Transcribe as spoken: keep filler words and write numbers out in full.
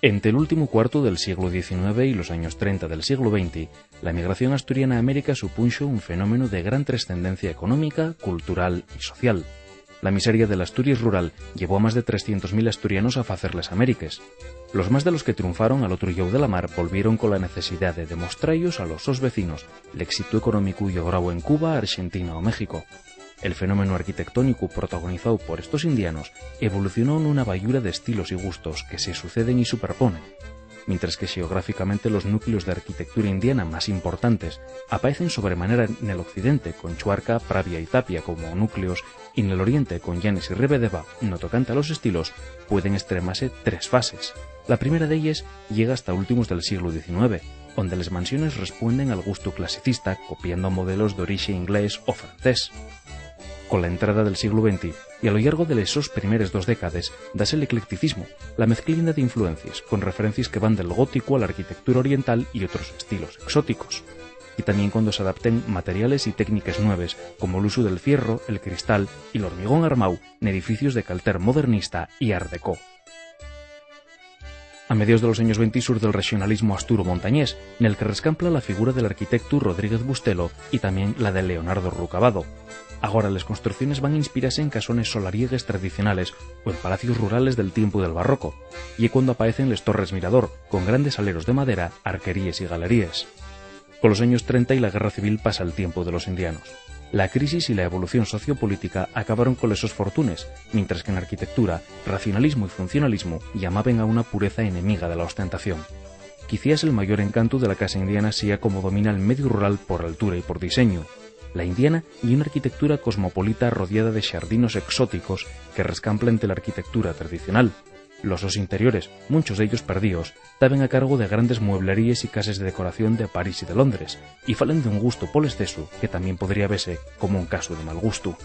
Ente l'últimu cuartu del sieglu diecinueve y los años trenta del sieglu venti, la migración asturiana a América supunxo un fenómenu de gran trescendencia económica, cultural y social. La miseria de l'Asturies rural llevó a más de trescientos mil asturianos a facer les Amériques. Los más de los que triunfaron al otru llau de la mar volvieron cola necesidá de demostrayos a los sos vecinos l'éxitu económicu llográu en Cuba, Arxentina o México. El fenómenu arquitectónicu protagonizáu por estos indianos evolucionó nuna bayura d'estilos y gustos que se suceden y superponen. Mientres que xeográficamente los núcleos d'arquitectura indiana más importantes apaecen sobre manera nel occidente, con Chuarca, Pravia y Tapia como núcleos, y nel oriente, con Llanes y Rebedeva, no tocante a los estilos, pueden estremase tres fases. La primera d'elles llega hasta últimos del sieglu diecinueve, onde les mansiones respuenden al gustu clasicista, copiando modelos d'orixe inglés o francés. Cola entrada del sieglu venti, y a lo llargo de les sos primeres dos décades, dase l'eclecticismu, la mezclinda d'influencies, con referencies que van del góticu a l'arquitectura oriental y otros estilos exóticos. Y tamién cuando s'adapten materiales y técniques nueves, como l'usu del fierro, el cristal y l'hormigón armáu n'edificios de calter modernista y art déco. A mediaos de los años venti surde'l rexonalismu asturo-montañés, nel que rescampla la figura del arquitectu Rodríguez Bustelo y tamién la de Leonardo Rucabado. Agora les construcciones van inspirase en casones solariegues tradicionales o en palacios rurales del tiempu del barroco, y ye cuando apaecen les torres mirador, con grandes aleros de madera, arqueríes y galeríes. Colos años trenta y la Guerra Civil pasa'l tiempu de los indianos. La crisis y la evolución sociopolítica acabaron coles sos fortunes, mientres que n'arquitectura, racionalismu y funcionalismu llamaben a una pureza enemiga de la ostentación. Quiciás el mayor encantu de la casa indiana sea como domina'l mediu rural por altura y por diseñu. La indiana ye una arquitectura cosmopolita rodiada de xardinos exóticos que rescampla ente l'arquitectura tradicional. Los sos interiores, munchos d'ellos perdíos, taben a cargo de grandes muebleríes y cases de decoración de París y de Londres, y falen d'un gustu pol escesu que tamién podría vese como un casu de mal gustu.